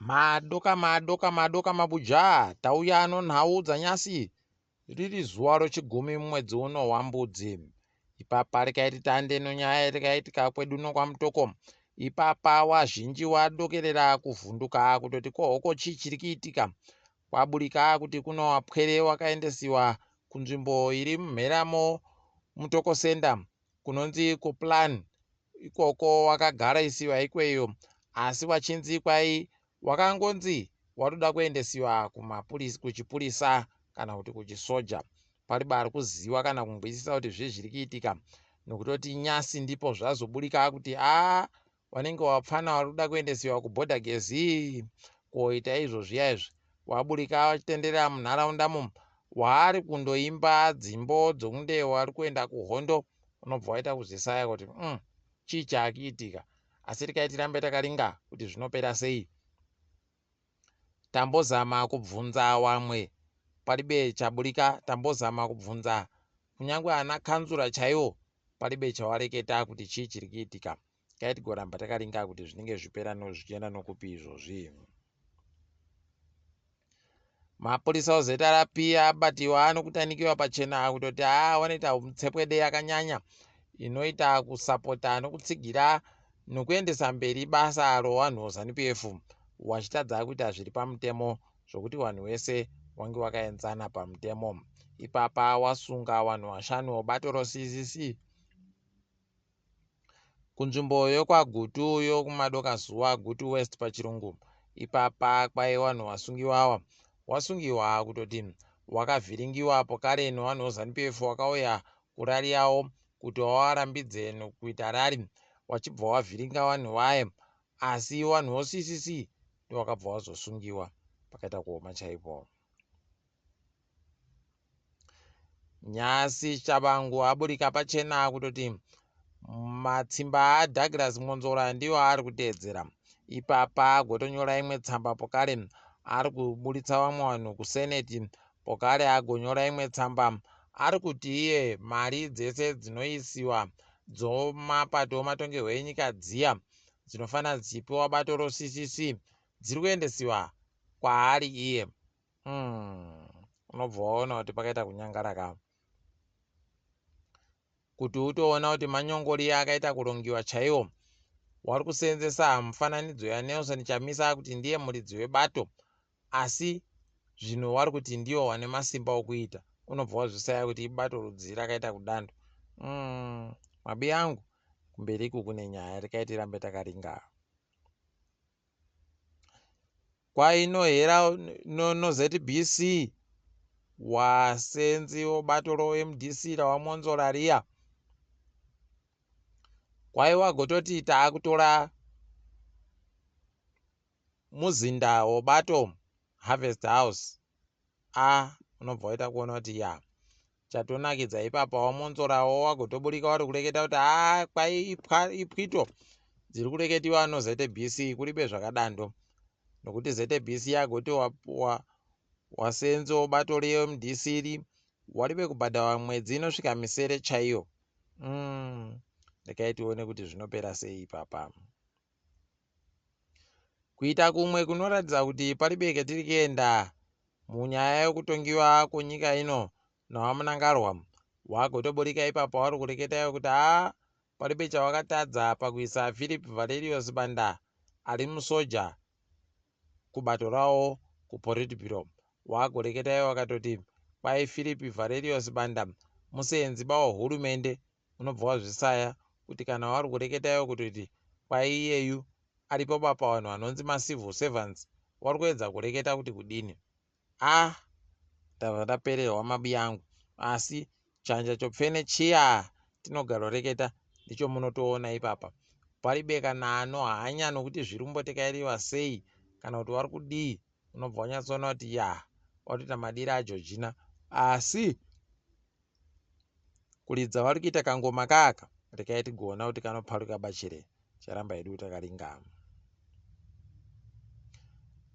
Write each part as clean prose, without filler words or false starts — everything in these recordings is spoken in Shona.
Madoka madoka madoka mabuja tauya nonhau dzanyasi riri zuva rochigumi mumwedzi uno waMbudzi. Ipapa rekaiti tande nonyaya yakaitika kwedu uno kwaMutoko. Ipapa wazhinji wadokerera kuvhunduka kutoti kohoko chii chiri kuitika. Kwaburika kuti kuno wapwere wakaendesiwa kunzvimbo iri mumheramo Mutoko Centre kunonzi kuPlan ikoko wakagarisiwa ikweyo asi wachinzi kwai wakangonzi watoda kuendesiwa kumapurisa kuchipurisa kana kuti kuchisoja pariba ari kuziva kana kunzwisisa kuti zvii zviri kuitika nokutoti nyasi ndipo zvazoburika kuti a wanenge wapfana wari kuda kuendesiwa kubhodha gezi koita izvo zviya izvi waburika wachitenderera munharaunda mumu waari kundoimba dzimbo dzokunde wari kuenda kuhondo unobva waita kuzvisaya kuti chii chaakuitika asi regai tirambe takaringa kuti zvinopera sei tambozama kubvunza wamwe paribe chaburika tambozama kubvunza kunyange ana kanzura chaiwo paribe chawareketa kuti chii chiri kuitika kai tigoramba takaringa kuti zvinenge zvipera zvichienda nokupi izvozvi. Mapurisa oZRP abatiwa nokutanikiwa pachena kutoti haa wanoita mutsepwede yakanyanya inoita kusapota nokutsigira nokuendesa mberi basa rowanhu weZanu PF wachitadza kuita zviri pamutemo zvokuti vanhu wese wange wakaenzana pamutemo. Ipapa wasunga vanhu vashanu bato roCCC Kunzvimbo yokwaGutu yokumadokazuva, Gutu West pachirungu, ipapa kwaiva vanhu vasungiwa ava. Wasungiwa kutoti wakavhiringiwa pokare nevanhu veZanu PF wakauya kurari yavo kuti wavarambidze kuita rari wachibva wavhiringa vanhu vaye asi vanhu veCCC ndovakabva vazosungiwa pakaita kuoma chaipo. Nhasi Tshabangu aburika pachena kutoti matsimba aDouglas Mwonzora ndiwo aari kuteedzera. Ipapa agotonyora imwe tsamba pokare ari kuburitsa vamwe vanhu kuseneti pokare agonyora imwe tsamba ari kuti iye mari dzese dzinoisiwa dzomapato omatongerwo enyika dziya dzinofanira dzichipiwa bato roCCC dziri kuendesiwa kwaari iye. Unobva waona kuti pakaita kunyangara ka kuti utoona kuti manyongori akaita kurongiwa chaiwo wari kuseenzesa mufananidzo yaNelson Chamisa kuti ndiye muridzi webato asi zvino wari kuti ndiwo wane masimba okuita unobva wazvisaya kuti ibato rudzii rakaita kudando. Mabi angu kumberi iku kune nyaya rekai tirambe takaringa. Kwainohera noZBC wasenzi wobato roMDC rawaMwonzora riya kwai wagototi taakutora muzinda wobato Harvest House a unobva waita kuona kuti ya chatonakidza ipapa wamonzorawo wagotoburika wari kureketa kuti haa kwai ipwito dziri kureketiwa noZBC kuribe zvakadando nokuti ZBC yagoti wasenzo bato reMDC ri waribe kubhadharwa mwedzi inosvika misere chaiyo. Rekai tione kuti zvinopera sei ipapa. Kuita kumwe kunoratidza kuti paribe ketiri kuenda munyaya yokutongiwa kwenyika ino naVaMnangagwa wagotoburika ipapo wari kureketa iwe kuti haa paribe chawakatadza pakuisa Philip Valerio Sibanda ari musoja kubato rawo kuPolitburo. Wagoreketa iwe wakatoti kwai Philip Valerio Sibanda museenzi bawohurumende unobva wazvisaya kuti kana wari kureketa iwe kutoti kwai iyeyu aripo ba pavanhu vanonzi macivil servants wari kuedza kureketa kuti kudini ah ndabva ndapererwa mabi angu asi chanja chopfene chiya tinogaroreketa ndicho munotoona ipapa paribe kana ano hanya nokuti zviri kumbotekairiwa sei kana kuti wari kudii unobva wanyatsoona kuti ya watoita madira aJorgina asi kuridza vari kuita kangoma kaka rekai tigoona kuti kanoparuka bachere charamba hedu takaringana.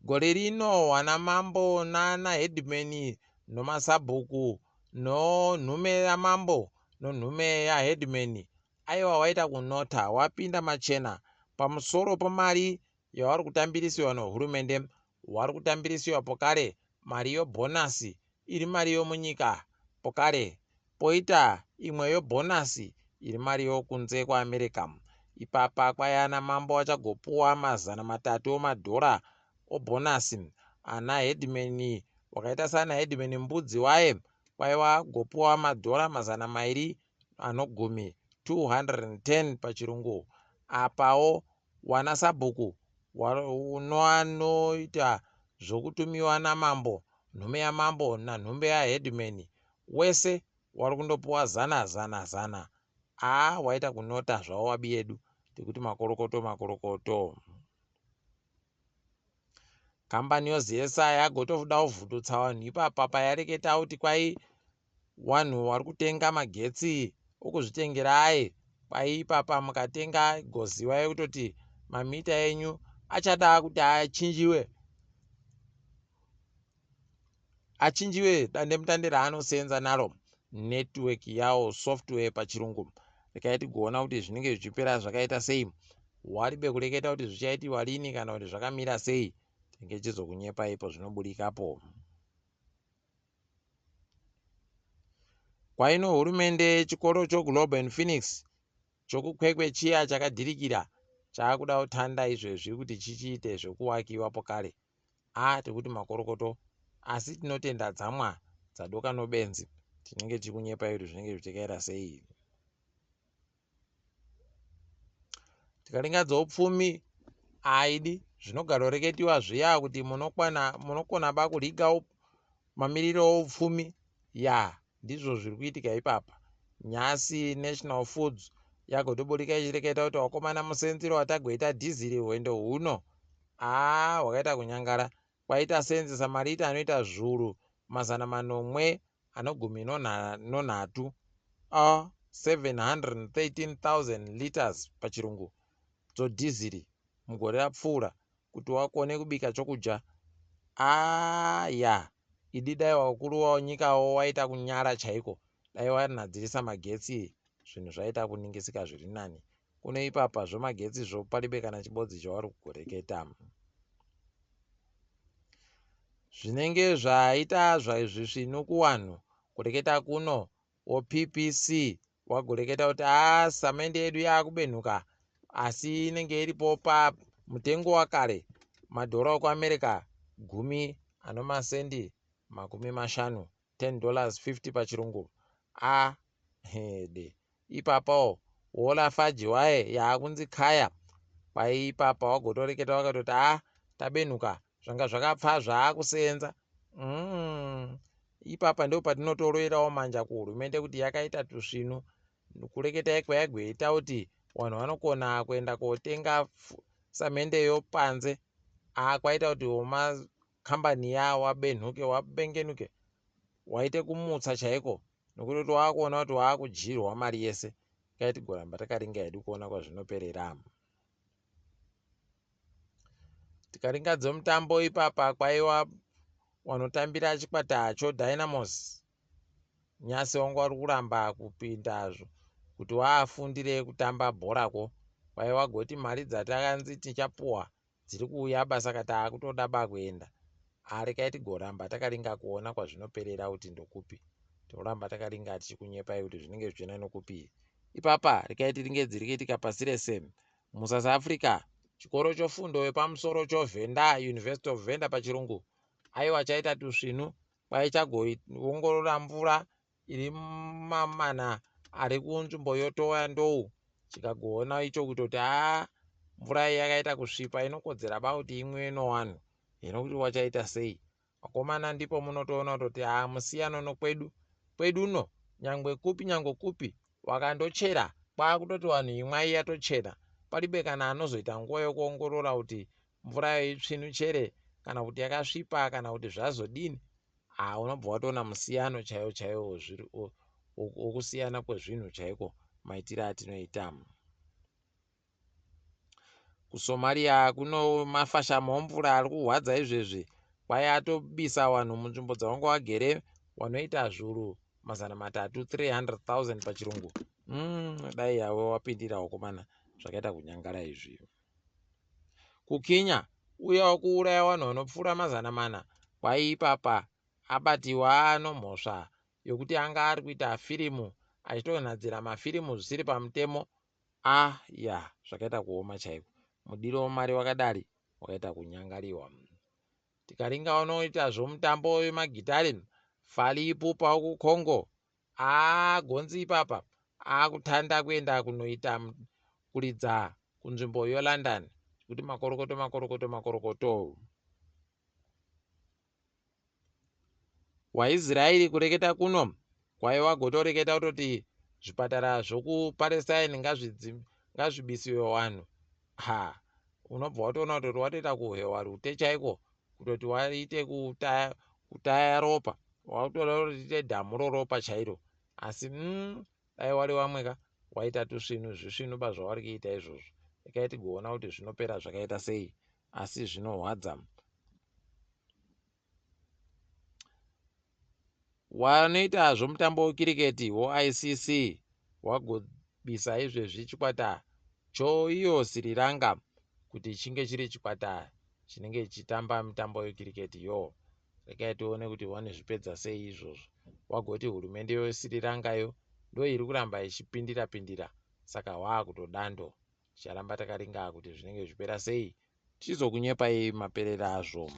Gore rino wana mambo nana headman nomasabhuku nonhume yamambo nonhume yaheadman aiwa waita kunota wapinda machena pamusoro pemari Yavari kutambirisiwa nohurumende, vari kutambirisiwa pokare mari yobhonasi iri mari yomunyika pokare poita imwe yobhonasi iri mari yokunze kweAmerica. Ipapa kwai ana mambo vachagopuwa 300 omadhora obhonasi. Ana headman wakaita saana headman Mbudzi waye kwai vagopuwa madhora 210, 210 pachirungu. Apawo wana sabhuku wanoanoita zvokutumiwa namambo, nhume yamambo nanhume yaheadman wese wari kundopuwa zana zana zana. Aa waita kunota zvawo wabi yedu tikuti makorokoto makorokoto. Kambani yoZESA yagotoda kuvhundutsa vanhu ipapa payareketa kuti kwai wanhu wari kutenga magetsi okuzvitengera aye kwai ipapa mukatenga goziwai kutoti mamita enyu achada kuti achinjiwe achinjiwe dandemutande raanosenza naro network yawo software pachirungu. Rekai tigoona kuti zvinenge zvichipera zvakaita sei. Waribe kureketa kuti zvichaitiwa rini kana kuti zvakamira sei. Tinenge tichizokunyepa ipo zvinoburikapo. Kwaino hurumende chikoro choGlobe and Phoenix chokuKwekwe chiya chakadhirikira chaakuda kutanda izvezvi kuti chichiite zvekuwakiwa pokare. A tikuti makorokoto asi tinotenda dzamwa dzadoka nobenzi. Tinenge tichikunyepai kuti zvinenge zvichikaira sei. Tikaringa dzoupfumi aidi zvinogaroreketiwa zviya kuti munokwana munokona ba kuriga mamiriro oupfumi ya ndizvo zviri kuitika ipapa. Nyasi National Foods yagotoburika ichireketa kuti wakomana musenzero watagoita dhiziri hwendo huno aa hwakaita kunyangara kwaita senzesa marita anoita zviuru 713, a 713,000 litres pachirungu, dzodhiziri mugore rapfuura kuti wakone kubika chokudya. Aa ya idi dai wakuru wanyikawo waita kunyara chaiko dai wanhadzirisa magetsi zvinhu zvaita kuningisika zviri nani. Kuno ipapa zvomagetsi zvo palibe kana chibodzi chawari kugoreketa. Zvinenge zvaita zvisvinu kuwanhu kureketa kuno woPPC wagoreketa kuti haa samende yedu yaakubenhuka asi inenge iripo pamutengo wakare madhora okuAmerica gumi anomasendi 50, $10.50 pachirungu. A hede ipapawo wolafaji waye yaakunzi kaya kwai ipapa wagotoreketa wakatoti a tabenhuka zvanga zvakapfa zvaakuseenza. Ipapa ndo patinotoroerawo manja kuhurumende kuti yakaita tusvinu kureketai kwayagoita kuti vanhu vanokona kuenda kotenga samendeyo panze a kwaita kuti makambani ya wabenhuke wabengenuke waite kumutsa chaiko nokuti kuti waakuona kuti waakudyirwa mari yese. Kai tigoramba takaringa hedu kuona kwazvinoperera. Tikaringa dzomutambo ipapa kwaiwa wanotambira chikwata choDynamos nyasi wanga wari kuramba kupinda kuti waafundire kutamba bhorako kwaiwa goti mari dzatakanzi tichapuwa dziri kuuya ba saka taakutoda ba kuenda. Arekai tigoramba takaringa kuona kwazvinoperera kuti ndokupi. Tinoramba takaringa tichikunyepai kuti zvinenge zvichienda nokupi. Ipapa rekai tiringe dziri kuitika pasi rese. MuSouth Africa, chikoro chofundo yepamusoro choVenda, University of Venda pachirungu, aiwa chaita tusvinu kwai chagoongorora mvura iri mumamana ari kunzvimbo yoToyandou chikagoona icho kutoti haa mvura iyi yakaita kusvipa inokodzera ba kuti imwiwe nowanhu hino kuti wachaita sei vakomana ndipo munotoona kutoti haa musiyano nokwedu kwedu uno nyangwe kupi nyangwe kupi wakandochera kwakutoti vanhu imwai yatochena palibe kana anozoita nguva yokuongorora kuti mvura yayo itsvinu chere kana kuti yakasvipa kana kuti zvazodini haa unobva watoona musiyano chaiwo chaiwo wokusiyana kwezvinhu chaiko maitiro atinoita. KuSomalia kuno mafashamo omvura ari kurwadza izvezvi kwai atobisa vanhu munzvimbo dzavanga vagere vanoita zviuru 300, 300,000 pachirungu. Dai yavo wapindira wakomana zvakaita kunyangara izvi. KuKenya uya wekuuraya vanhu vanopfuura 400 kwaiipapa abatiwa nomhosva yokuti anga ari kuita firimu achitonhadzira mafirimu zvisiri pamutemo. Ah ya, zvakaita kuoma chaiko. Mudiro wemari wakadari wakaita kunyangariwa. Tikaringa unoita zvomutambo wemagitare Fally Ipupa wekuCongo aagonzi ipapa akutanda kuenda kunoita kuridza kunzvimbo yoLondon kuti makorokoto makorokoto makorokoto. WaIsraeri kureketa kuno kwaiva gotoreketa kutoti zvipatara zvokuPalestine ngazvibisiwe vanhu. Ha, unobva watoona kutoti watoita kuhewa rute chaiko kutoti waite kutaya, kutaya ropa wakutoda kuti riite dhamu roropa chairo asi dai wari wamwe ka waita tusvinu zvisvinu pazvavari kuita izvozvo. Rekai tigoona kuti zvinopera zvakaita sei asi zvinorwadza. Wanoita zvomutambo wekiriketi woICC wagobisa izvezvi chikwata choiyo Sri Lanka kuti chinge chiri chikwata chinenge chichitamba mitambo yekiriketi yo. Regai tione kuti vanozvipedza sei izvozvo. Wagoti hurumende yeSri Lanka yo ndoiri kuramba ichipindira pindira saka hwaakutodando. Ticharamba takaringa kuti zvinenge zvichipera sei tichizokunyepai maperero azvo.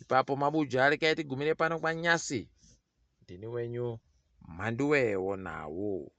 Ipapo mabuja regai tigumire pano kwanyasi. Ndini wenyu Mhanduwe wonhau.